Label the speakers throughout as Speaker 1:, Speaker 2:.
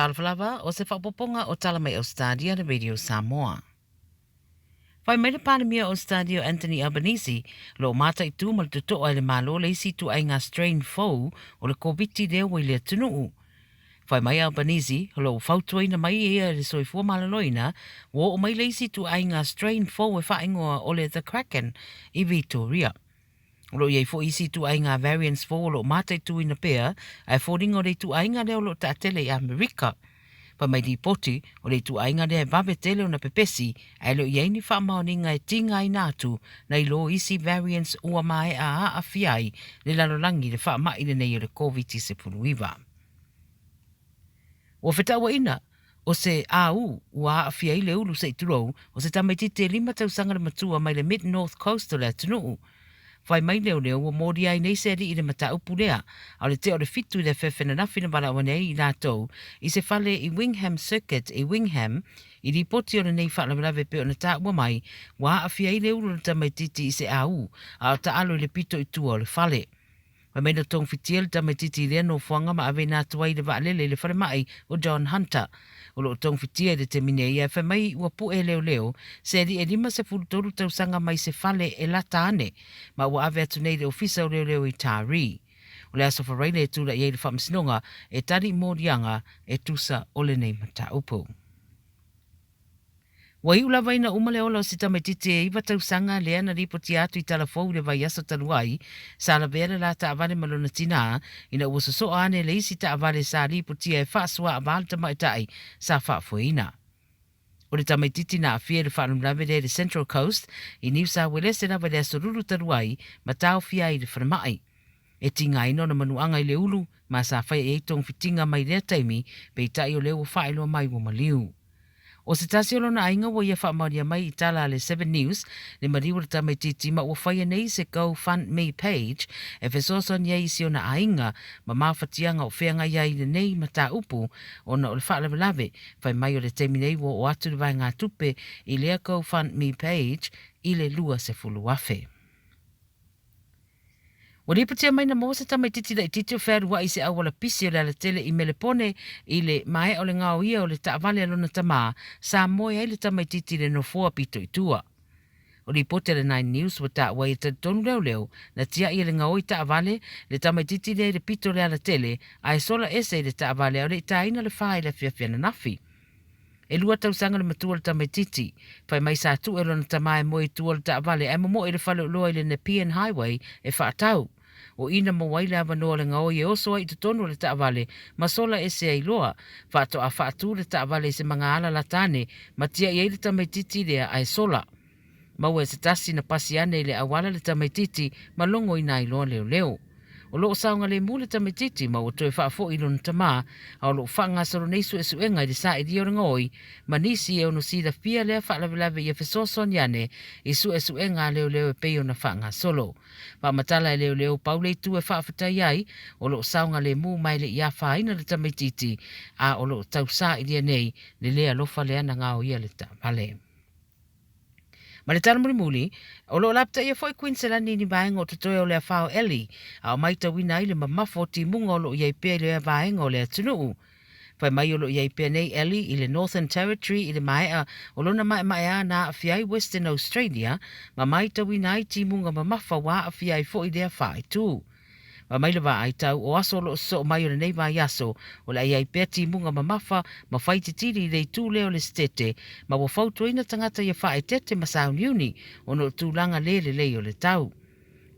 Speaker 1: Talofa lava, o se faaopoopoga o Tala Mai Ausetalia le Radio Samoa. Fai mai le Palemia o Ausetalia o Anthony Albanese, o lo o mataitu ma le totoa e le Malo le isi ituaiga strain fou o le Koviti lea ua i le atunuu. Fai mai Albanese, o lo o fautuaina mai ia e le Soifua Maloloina, ua oo mai le isi ituaiga strain fou e faaigoa o le The Kraken i Vitoria. O lo o i ai foi isi ituaiga variants fou o lo o mataituina pea, ae foliga o le ituaiga lea o lo o taatele i Amerika. Fai mai lipoti, o le ituaiga lea e vave tele ona pepesi, ae le o i ai ni faamaoniga e tigaina atu nai lo isi variants ua maea aafia ai le lalolagi i le faamai lenei o le Koviti-19. Ua fetauaiina O se AU ua aafia ai le ulu se i tulou, o se tamaitiiti e lima tausaga le matua mai le Mid North Coast o le atunuu. Fai mai leoleo ua molia ai nei se alii i le mataupu lea, a o le tea o le fitu i le afeafe ananafi na valaau ane ai i latou i se fale i Wingham Circuit i Wingham i lipoti o lenei faalavelave e pei ona taua mai ua aafia ai le ulu o le tamaitiiti i se AU a o taalo i le pito i tua o le fale. Fai mai na togafitia le tamaitiiti i lea nofoaga ma aveina atu ai i le vaalele i le falemai o John Hunter. O lo o togafitia i le taimi nei ae fai mai ua pu'e leoleo se alii e 53 tausaga mai se fale e lata ane ma ua ave atu nei i le ofisa o leoleo i Taree. O le Aso Faraile e tula'i ai le faamasinoga e tali i moliaga e tusa o lenei mataupu. Ua iu lava ina uma le ola o si tamaitiiti e iva tausaga lea na lipotia atu i Talafou i le vaiaso talu ai, sa lavea le la taavale ma lona tinā, ina ua sosoa ane le isi taavale sa lipotia e faasoaavā le tamaitai sa faafoeina. O le tamaitiiti na aafia i le faalavelave lea i le Central Coast, i Niu Sauelese lava i le aso Lulu talu ai, ma taofia ai i le falemai. E tigaina ona manuaga i le ulu, ma sa faia i ai togafitiga mai lea taimi, peitai o lea ua faailoa mai ua maliu. O se tasi o lona aiga ua ia faamaonia mai i tala a le Seven News le maliu o le tamaitiiti ma ua faia nei se Go Fund Me page e fesoasoani ai i si ona aiga ma mafatiaga o feagai ai i lenei mataupu ona o le faalavelave. Fai mai o le taimi nei ua oo atu le vaegatupe i lea Go Fund Me page i le 20,000. Ua lipotia mai na maua se tamaitiiti laitiiti o fealuai i se auala pisi o le alatele i Melepone i le maea o le gaoia o le taavale a lona tamā, sa moe ai le tamaitiiti i le nofoa pito i tua. O lipoti a le Nine News ua taua ai e talitonu leoleo na tiai e le gaoi taavale le tamaitiiti lea i le pito o le alatele ae sola ese i le taavale a o le i tāina le fā i le afiafi ananafi. E lua tausaga le matua o le tamaitiiti. Fai mai sa tuu e lona tama e moe i tua o le taavale ae momoe i le faleoloa i le Nepean Highway e faatau. O i na maua ai le avanoa o le gaoi e oso ai i totonu o le taavale ma sola ese ai loa. Faatoa faatu le taavale i se magaala lata ane ma tiai ai le tamaitiiti lea ae sola. Maua e se tasi na pasi ane i le auala le tamaitiiti ma logoina ai loa leoleo. O lo o saogalemu le tamaitiiti ma ua toe faafoi i lona tamā, a o lo o faagasolo nei suesuega i le sailia o le gaoi ma nisi e ono silafia lea faalavelave ia fesoasoani ane i suesuega a leoleo e pei ona faagasolo. Faamatala e leoleo pau le itu e faafetai ai, o lo o saogalemu ma e le i afaina le tamaitiiti, a o lo o tau sailia nei le le alofa lea na gaoia le taavale. Ma le tala mulimuli, o lo o lapataia foi Kuiniselani i ni vaega o totoe o le afa o Ellie, a o maitauina ai le mamafa o timuga o lo o i ai pea i lea vaega o le atunuu. Fai mai o lo o i ai pea nei Ellie i le Northern Territory i le maea o lona maemaeā na aafia ai Western Australia ma maitauina ai timuga mamafa ua aafia ai foi lea faaitu. Fai mai le vaai tau o aso o lo o sosoo mai o lenei vaiaso, o le a i ai pea timuga mamafa ma faititili i le itu lea o le setete, ma ua fautuaina tagata ia faaeteete ma sauniuni ona o tulaga le lelei o le tau.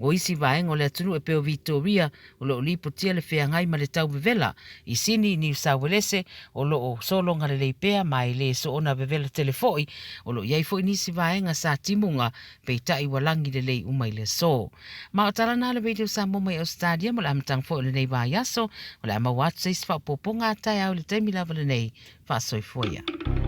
Speaker 1: O isi vaega o le atunuu e pei o Vitoria, o lo o lipotia le feagai ma le tau vevela, i Sini, Niu Sauelese, o lo o sologa lelei pea ma e le soona vevela tele foi, o lo o i ai foi nisi vaega sa timuga, peitai ua lagi lelei uma i le aso. Ma o tala na le Radio Samoa mai Australia mo le amataga foi o lenei vaiaso, o le a maua atu se isi faaopoopoga a taeao i le taimi lava lenei. Faasoifua ia.